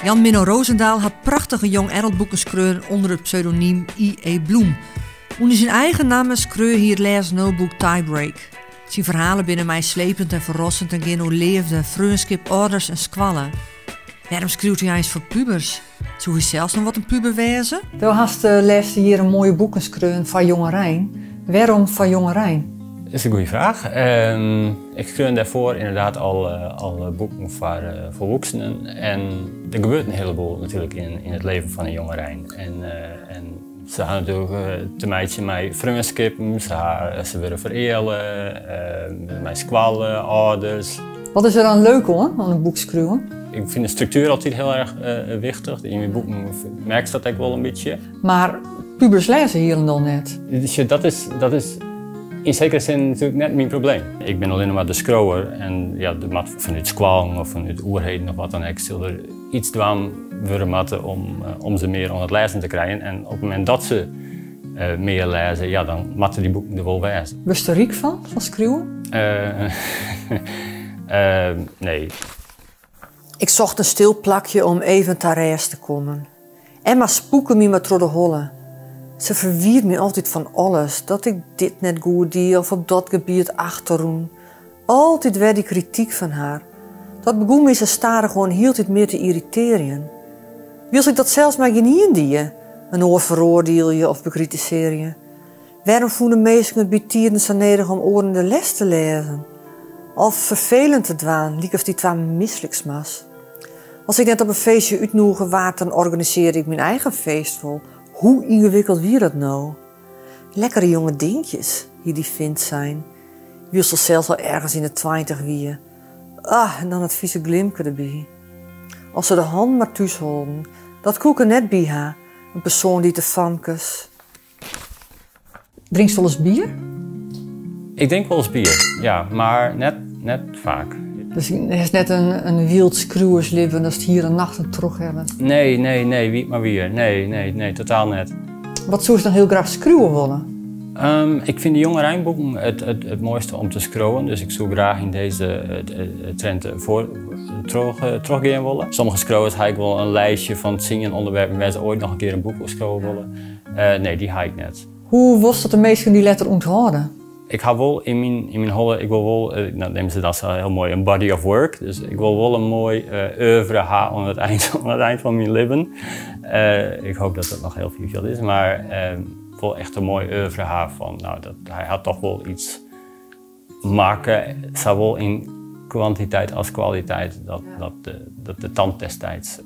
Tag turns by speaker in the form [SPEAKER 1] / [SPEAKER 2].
[SPEAKER 1] Jan Minno Rozendaal hat prachtige young adult boeken skreaun ûnder it pseudonym I.E. Bloem. Under syn eigen namme skreau hy it lês-no-boek Tiebreak. Syn ferhalen binne meislepend en ferrassend en gean oer leafde, freonskip, âlders en skoalle. Wêrom skriuwt hy eins foar pubers? Soe hy sels noch wat in puber wêze? Do hast de lêste jierren moaie boeken skreaun foar jongerein. Wêrom foar jongerein?
[SPEAKER 2] Dat is in goede fraach. Ik skreau dêrfoar ynderdaad al boeken foar folwoeksenen. En der gebeurt in heleboel natuerlik yn it leven fan in jongerein. En se ha natuerlik te meitsjen mei freonskippen, se wurde fereale, mei skoalle, âlders.
[SPEAKER 1] Wat is der dan leuk oan, oan in boek skriuwen?
[SPEAKER 2] Ik fyn de struktuer altyd hiel erch wichtich. Yn myn boeken merkst dat ek wol in bytsje.
[SPEAKER 1] Mar pubers lêze hielendal net.
[SPEAKER 2] Dat is, dat is yn sekere sin natuerlik net myn probleem. Ik bin allinnich mar de skriuwer en ja, der moat fanút skoallen of fanút oerheden of wat dan ek sil der iets dwaan wurde moatte om se mear oan it lêzen te krijen. En op it momint dat se mear lêze, ja, dan moatte dy boeken der wol wêze.
[SPEAKER 1] Wurdst der ryk fan, fan skriuwen?
[SPEAKER 2] Nee.
[SPEAKER 1] Ik socht in stil plakje om even ta rêst te kommen. Emma spûke my mar troch de holle. Se ferwiet my altyd fan alles, dat ik dit net goed die of op dat gebiet achterrûn. Altyd wer dy krityk fan har. Dat begûn my sa stadichoan hieltyd mear te yrritearjen. Wylst ik dat sels mei gjinien die, in oar feroardielje of bekritisearje. Wêrom fûnen minsken it bytiden sa nedich om oaren de les te lêzen? Of ferfelend te dwaan, lykas dy twa misliksmas? As ik net op in feestje útnûge waard, dan organisearje ik myn eigen feest wol. Hoe yngewikkeld wie dat no? Lekkere jonge dinkjes, hie dy fint sein, wylst er sels al ergens yn 'e 20 wie. Ah, en dan it fize glimke derby. As se de hannen mar thús holden, dat koe ik der net by ha, in persoan dy't de famkes. Drinkst wolris bier?
[SPEAKER 2] Ik drink wolris bier, ja, mar net, net faak.
[SPEAKER 1] Dus hast net in wyld skriuwerslibben datst hiele nachten trochhellest?
[SPEAKER 2] Nee, nee, nee, wie mar wier. Nee, nee, nee, totaal net.
[SPEAKER 1] Wat soest dan hiel graach skriuwe wolle?
[SPEAKER 2] Ik fyn de jongereinboeken it moaiste om te skriuwen, dus ik soe graach yn dizze trend foar, troch, trochgean wolle. Sommige skriuwers ha ek wol in lijstje fan 10 ûnderwerpen wêr't se oait noch in kear in boek oer skriuwe wolle. Nee, dy ha ik net.
[SPEAKER 1] Hoe wolst dat de minsken dy letter ûnthâlde?
[SPEAKER 2] Ik ha wol yn myn, yn myn holle, ik wol wol, no neame se dat sa hiel moai, in body of work. Dus ik wol wol in moai oeuvre ha oan it ein, oan it ein fan myn libben. Ik hoopje dat dat noch hiel fier is, mar ik wol echt in moai oeuvre ha fan, no, dat, hy hat toch wol iets makke, sawol yn kwantiteit as kwaliteit, dat, dat, de, dat de tand destijds.